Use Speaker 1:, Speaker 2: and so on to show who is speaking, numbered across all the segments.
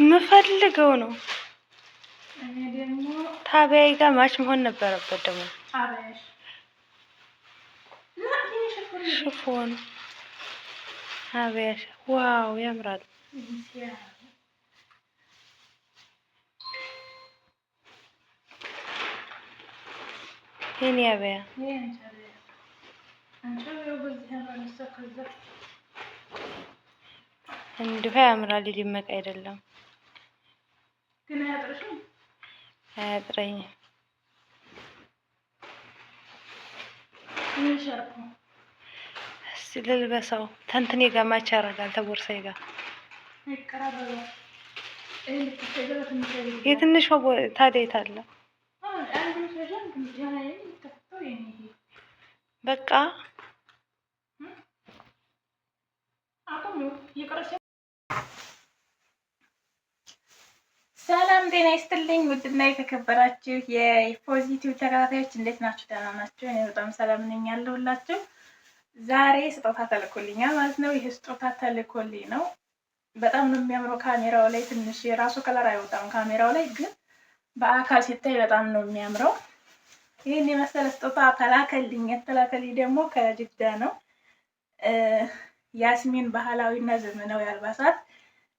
Speaker 1: ምፈልገው ነው። ታቢያይ ጋር ማች መሆን ነበረበት። ደግሞ ሽፎን አበያሽ ዋው ያምራል። የኔ አበያ እንዲሁ ያምራል። ሊመቅ አይደለም አያጥረኝም። እስኪ ልልበሰው። ተንትኔ ጋር ማች ያደርጋል ተቦርሳዬ ጋር የትንሿ ታዲያ የት አለ? በቃ
Speaker 2: ሰላም ጤና ይስጥልኝ። ውድና የተከበራችሁ የፖዚቲቭ ተከታታዮች እንዴት ናችሁ? ደህና ናችሁ? እኔ በጣም ሰላም ነኝ ያለሁላችሁ። ዛሬ ስጦታ ተልኮልኛል ማለት ነው። ይህ ስጦታ ተልኮልኝ ነው። በጣም ነው የሚያምረው። ካሜራው ላይ ትንሽ የራሱ color አይወጣም ካሜራው ላይ ግን በአካል ሲታይ በጣም ነው የሚያምረው። ይህን የመሰለ ስጦታ ተላከልኝ። የተላከልኝ ደግሞ ከጅዳ ነው። ያስሚን ባህላዊና ዘመናዊ አልባሳት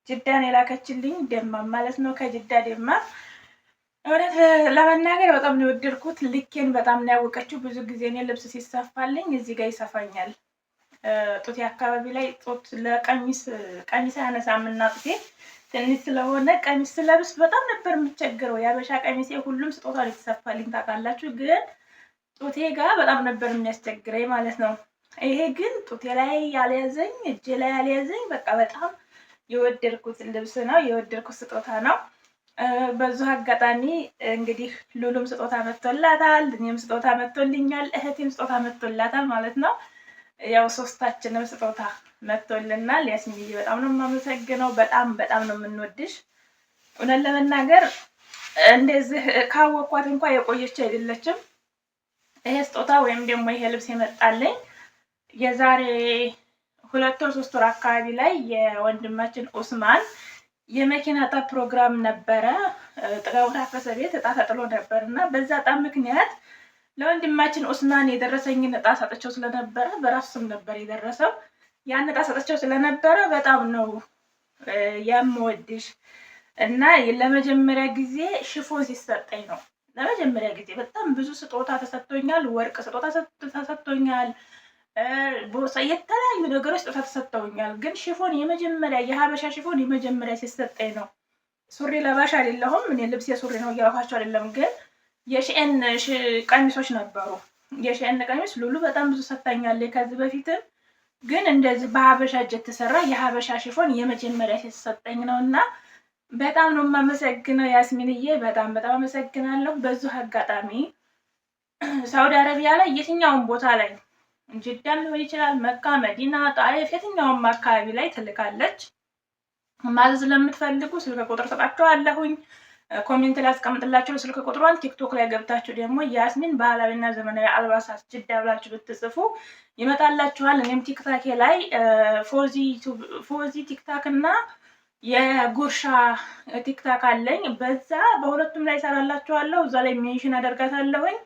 Speaker 2: ጅዳን የላከችልኝ ደማም ማለት ነው። ከጅዳ ደማም እውነት ለመናገር በጣም ነው የወደድኩት። ልኬን በጣም ነው ያወቀችው። ብዙ ጊዜ እኔ ልብስ ሲሰፋልኝ እዚህ ጋር ይሰፋኛል። ጡቴ አካባቢ ላይ ጡት ለቀሚስ ቀሚስ አያነሳም እና ጡቴ ትንሽ ስለሆነ ቀሚስ ስለብስ በጣም ነበር የምቸገረው። የአበሻ ቀሚሴ ሁሉም ስጦታ ነው የተሰፋልኝ ታውቃላችሁ። ግን ጡቴ ጋር በጣም ነበር የሚያስቸግረኝ ማለት ነው። ይሄ ግን ጡቴ ላይ ያልያዘኝ፣ እጄ ላይ ያልያዘኝ፣ በቃ በጣም የወደድኩት ልብስ ነው፣ የወደድኩት ስጦታ ነው። በዚሁ አጋጣሚ እንግዲህ ሉሉም ስጦታ መጥቶላታል፣ እኔም ስጦታ መጥቶልኛል፣ እህቴም ስጦታ መጥቶላታል ማለት ነው። ያው ሶስታችንም ስጦታ መጥቶልናል። ያስሚንዬ በጣም ነው የማመሰግነው። በጣም በጣም ነው የምንወድሽ። እውነት ለመናገር እንደዚህ ካወኳት እንኳ የቆየች አይደለችም። ይሄ ስጦታ ወይም ደግሞ ይሄ ልብስ የመጣልኝ የዛሬ 2 ወር 3 ወር አካባቢ ላይ የወንድማችን ኡስማን የመኪና እጣ ፕሮግራም ነበረ። ጥጋቡ ታፈሰ ቤት እጣ ተጥሎ ነበር እና በዛ እጣ ምክንያት ለወንድማችን ኡስማን የደረሰኝን እጣ ሰጥቼው ስለነበረ በራሱ ስም ነበር የደረሰው። ያን እጣ ሰጥቼው ስለነበረ በጣም ነው የምወድሽ እና ለመጀመሪያ ጊዜ ሽፎን ሲሰጠኝ ነው። ለመጀመሪያ ጊዜ በጣም ብዙ ስጦታ ተሰጥቶኛል። ወርቅ ስጦታ ተሰጥቶኛል። ቦርሳ፣ የተለያዩ ነገሮች ስጦታ ተሰጥተውኛል። ግን ሽፎን የመጀመሪያ የሀበሻ ሽፎን የመጀመሪያ ሲሰጠኝ ነው። ሱሪ ለባሽ አይደለሁም እኔ ልብስ የሱሪ ነው እያልኳቸው አይደለም። ግን የሺኤን ቀሚሶች ነበሩ። የሺኤን ቀሚስ ሉሉ በጣም ብዙ ሰጥታኛለች ከዚህ በፊትም። ግን እንደዚህ በሀበሻ እጅ የተሰራ የሀበሻ ሽፎን የመጀመሪያ ሲሰጠኝ ነው እና በጣም ነው የማመሰግነው ያስሚንዬ፣ በጣም በጣም አመሰግናለሁ። በዚሁ አጋጣሚ ሳውዲ አረቢያ ላይ የትኛውን ቦታ ላይ ጅዳም ሊሆን ይችላል፣ መካ፣ መዲና፣ ጣይፍ የትኛውም አካባቢ ላይ ትልካለች። ማዘዝ ለምትፈልጉ ስልክ ቁጥር ሰጣችኋለሁኝ። comment ላይ አስቀምጥላችሁ ስልክ ቁጥሯን። ቲክቶክ ላይ ገብታችሁ ደግሞ ያስሚን ባህላዊና ዘመናዊ አልባሳት ጅዳ ብላችሁ ብትጽፉ ይመጣላችኋል። እኔም ቲክታኬ ላይ ፎዚ ቲክታክ እና የጉርሻ ቲክታክ አለኝ። በዛ በሁለቱም ላይ ሰራላችኋለሁ። እዛ ላይ mention አደርጋታለሁኝ።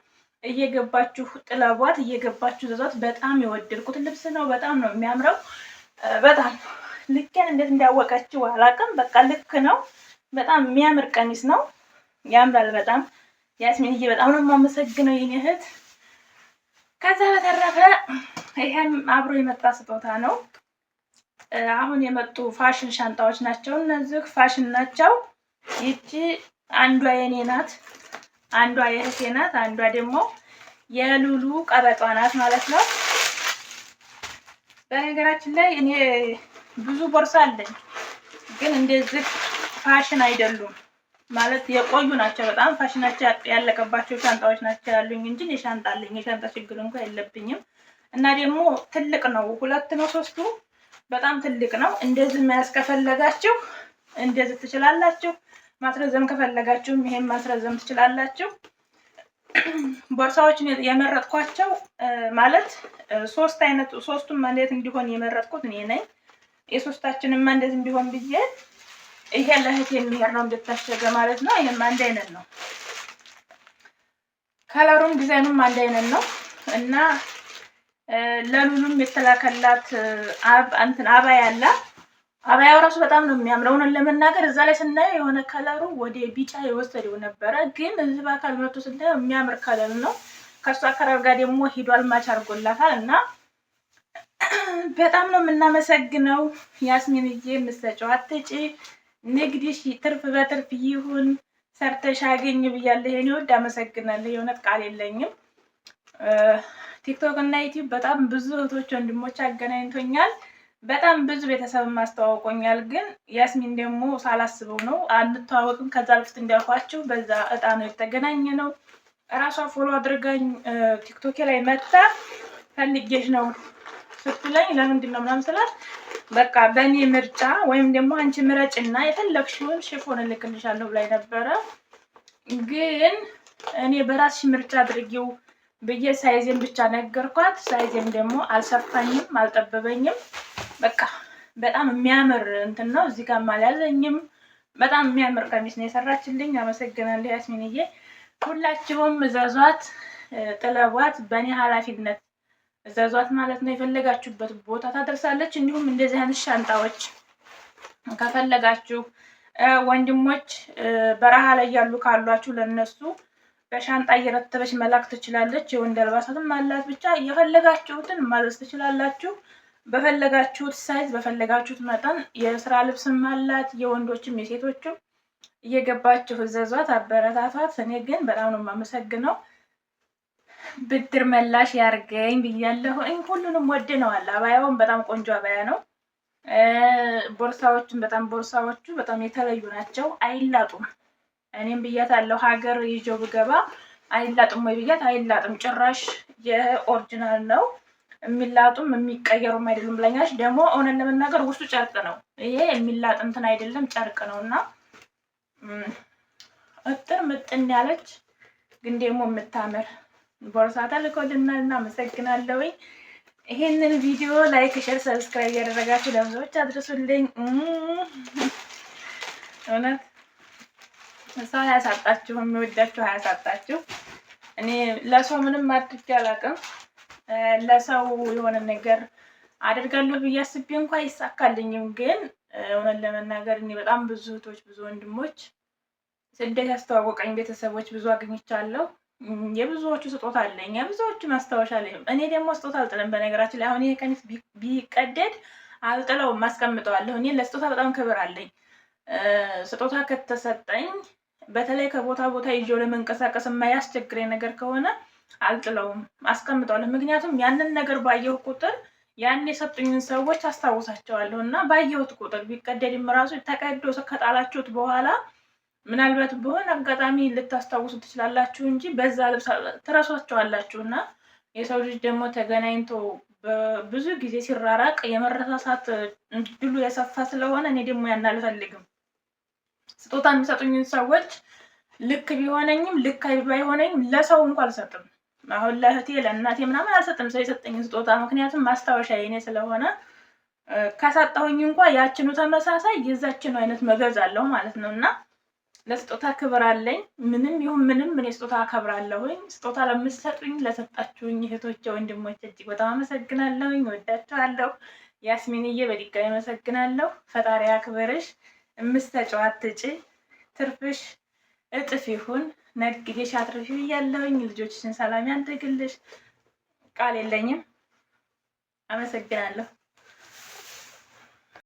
Speaker 2: እየገባችሁ ጥለቧት፣ እየገባችሁ ዘዟት። በጣም የወደድኩት ልብስ ነው። በጣም ነው የሚያምረው። በጣም ልኬን እንዴት እንዳወቀችው አላውቅም። በቃ ልክ ነው። በጣም የሚያምር ቀሚስ ነው። ያምራል በጣም ያስሚንዬ፣ በጣም ነው የማመሰግነው የኔ እህት። ከዛ በተረፈ ይሄም አብሮ የመጣ ስጦታ ነው። አሁን የመጡ ፋሽን ሻንጣዎች ናቸው እነዚህ፣ ፋሽን ናቸው። ይቺ አንዷ የኔ ናት፣ አንዷ የእህቴ ናት፣ አንዷ ደግሞ የሉሉ ቀበጧ ናት ማለት ነው። በነገራችን ላይ እኔ ብዙ ቦርሳ አለኝ፣ ግን እንደዚህ ፋሽን አይደሉም ማለት የቆዩ ናቸው። በጣም ፋሽናቸው ያለቀባቸው ሻንጣዎች ናቸው ያሉኝ እንጂ እኔ ሻንጣ አለኝ። የሻንጣ ችግር እንኳ የለብኝም። እና ደግሞ ትልቅ ነው፣ ሁለት ነው ሶስቱ፣ በጣም ትልቅ ነው። እንደዚህ መያዝ ከፈለጋችሁ እንደዚህ ትችላላችሁ። ማስረዘም ከፈለጋችሁም ይሄን ማስረዘም ትችላላችሁ። ቦርሳዎችን የመረጥኳቸው ማለት ሶስት አይነት ሶስቱም አንዴት እንዲሆን የመረጥኩት እኔ ነኝ። የሶስታችንም እንደዚህ እንዲሆን ብዬ ይሄ ለእህት የሚሄድ ነው እንደታሸገ ማለት ነው። ይሄም አንድ አይነት ነው። color ኡም ዲዛይኑም አንድ አይነት ነው እና ለሉሉም የተላከላት እንትን አባያ አለ። አባያው ራሱ በጣም ነው የሚያምረው። እውነት ለመናገር እዛ ላይ ስናየው የሆነ color ኡ ወደ ቢጫ የወሰደው ነበረ፣ ግን እዚህ በአካል መቶ ስናየው የሚያምር color ነው። ከእሷ color ጋር ደግሞ ሂዷል፣ match አድርጎላታል እና በጣም ነው የምናመሰግነው ያስሚንዬ። የምትሰጪው አትጪ፣ ንግድሽ ትርፍ በትርፍ ይሁን፣ ሰርተሽ አገኝ ብያለሁ። የኔ ውድ አመሰግናለሁ። የእውነት ቃል የለኝም። ቲክቶክ እና ዩቲዩብ በጣም ብዙ እህቶች ወንድሞች አገናኝቶኛል። በጣም ብዙ ቤተሰብ ማስተዋውቆኛል። ግን ያስሚን ደግሞ ሳላስበው ነው አንተዋወቅም። ከዛ በፊት እንዳልኳችሁ በዛ እጣ ነው የተገናኘ ነው። እራሷ follow አድርጋኝ ቲክቶኬ ላይ መታ ፈልጌሽ ነው ስትለኝ ለምንድን ነው ምናምን ስላት በቃ በእኔ ምርጫ ወይም ደግሞ አንቺ ምረጭና የፈለግሽውን ሽፎን እልክልሻለሁ ብላኝ ነበረ። ግን እኔ በራስሽ ምርጫ አድርጊው ብዬ size ኤን ብቻ ነገርኳት። size ኤም ደግሞ አልሰፋኝም፣ አልጠበበኝም። በቃ በጣም የሚያምር እንትን ነው። እዚህ ጋርም አልያዘኝም። በጣም የሚያምር ቀሚስ ነው የሰራችልኝ። አመሰግናለሁ ያስሚንዬ። ሁላችሁም እዘዟት፣ ጥለቧት፣ በእኔ ኃላፊነት እዘዟት ማለት ነው። የፈለጋችሁበት ቦታ ታደርሳለች። እንዲሁም እንደዚህ አይነት ሻንጣዎች ከፈለጋችሁ ወንድሞች በረሃ ላይ ያሉ ካሏችሁ ለነሱ በሻንጣ እየረተበች መላክ ትችላለች። የወንድ አልባሳትም አላት። ብቻ የፈለጋችሁትን ማዘዝ ትችላላችሁ። በፈለጋችሁት size በፈለጋችሁት መጠን የስራ ልብስም አላት። የወንዶችም የሴቶችም እየገባችሁ እዘዟት፣ አበረታቷት። እኔ ግን በጣም ነው የማመሰግነው። ብድር መላሽ ያርገኝ ብያለሁ። ሁሉንም ወድነዋል። አባያውን በጣም ቆንጆ አባያ ነው። ቦርሳዎቹን በጣም ቦርሳዎቹ በጣም የተለዩ ናቸው። አይላጡም። እኔም ብያታለሁ ሀገር ይዤው ብገባ አይላጥም ወይ ብያት፣ አይላጥም ጭራሽ የ original ነው የሚላጡም የሚቀየሩም አይደሉም ብላኛለች። ደግሞ እውነት ለመናገር ውስጡ ጨርቅ ነው። ይሄ የሚላጥ እንትን አይደለም ጨርቅ ነው እና እጥር ምጥን ያለች ግን ደግሞ የምታምር ቦርሳ ተልኮልናል። እናመሰግናለሁኝ። ይሄንን ቪዲዮ like፣ share፣ subscribe እያደረጋችሁ ለብዙዎች አድርሱልኝ። እውነት ሰው አያሳጣችሁ፣ የሚወዳችሁ አያሳጣችሁ። እኔ ለሰው ምንም አድርጌ አላውቅም። ለሰው የሆነ ነገር አደርጋለሁ ብዬ አስቤ እንኳ አይሳካልኝም። ግን እውነት ለመናገር እኔ በጣም ብዙ እህቶች፣ ብዙ ወንድሞች ስደት ያስተዋወቀኝ ቤተሰቦች ብዙ አግኝቻለሁ። የብዙዎቹ ስጦታ አለኝ፣ የብዙዎቹ ማስታወሻ አለኝ። እኔ ደግሞ ስጦታ አልጥልም። በነገራችን ላይ አሁን ይሄ ቀሚስ ቢቀደድ አልጥለውም፣ አስቀምጠዋለሁ። እኔ ለስጦታ በጣም ክብር አለኝ። ስጦታ ከተሰጠኝ በተለይ ከቦታ ቦታ ይዤው ለመንቀሳቀስ የማያስቸግረኝ ነገር ከሆነ አልጥለውም፣ አስቀምጠዋለሁ። ምክንያቱም ያንን ነገር ባየሁ ቁጥር ያን የሰጡኝን ሰዎች አስታውሳቸዋለሁ እና ባየሁት ቁጥር ቢቀደድም ራሱ ተቀዶ ከጣላችሁት በኋላ ምናልባት በሆነ አጋጣሚ ልታስታውሱ ትችላላችሁ እንጂ በዛ ልብስ ትረሷቸዋላችሁ። እና የሰው ልጅ ደግሞ ተገናኝቶ ብዙ ጊዜ ሲራራቅ የመረሳሳት እድሉ የሰፋ ስለሆነ እኔ ደግሞ ያን አልፈልግም። ስጦታ የሚሰጡኝን ሰዎች ልክ ቢሆነኝም ልክ ባይሆነኝም ለሰው እንኳ አልሰጥም። አሁን ለእህቴ ለእናቴ ምናምን አልሰጥም ሰው የሰጠኝን ስጦታ፣ ምክንያቱም ማስታወሻ የኔ ስለሆነ ካሳጣሁኝ እንኳ ያችኑ ተመሳሳይ የዛችኑ አይነት መገዛለሁ ማለት ነው። እና ለስጦታ ክብር አለኝ። ምንም ይሁን ምንም እኔ ስጦታ አከብራለሁኝ። ስጦታ ለምትሰጡኝ ለሰጣችሁኝ እህቶቼ፣ ወንድሞቼ እጅግ በጣም አመሰግናለሁኝ። ወዳችኋለሁ። ያስሚንዬ በድጋሚ አመሰግናለሁ። ፈጣሪ አክብርሽ። እምትሰጪው አትጪ፣ ትርፍሽ እጥፍ ይሁን። ነግዴሽ አትርፊ ብያለሁኝ። ልጆችሽን ሰላም ያድርግልሽ። ቃል የለኝም። አመሰግናለሁ።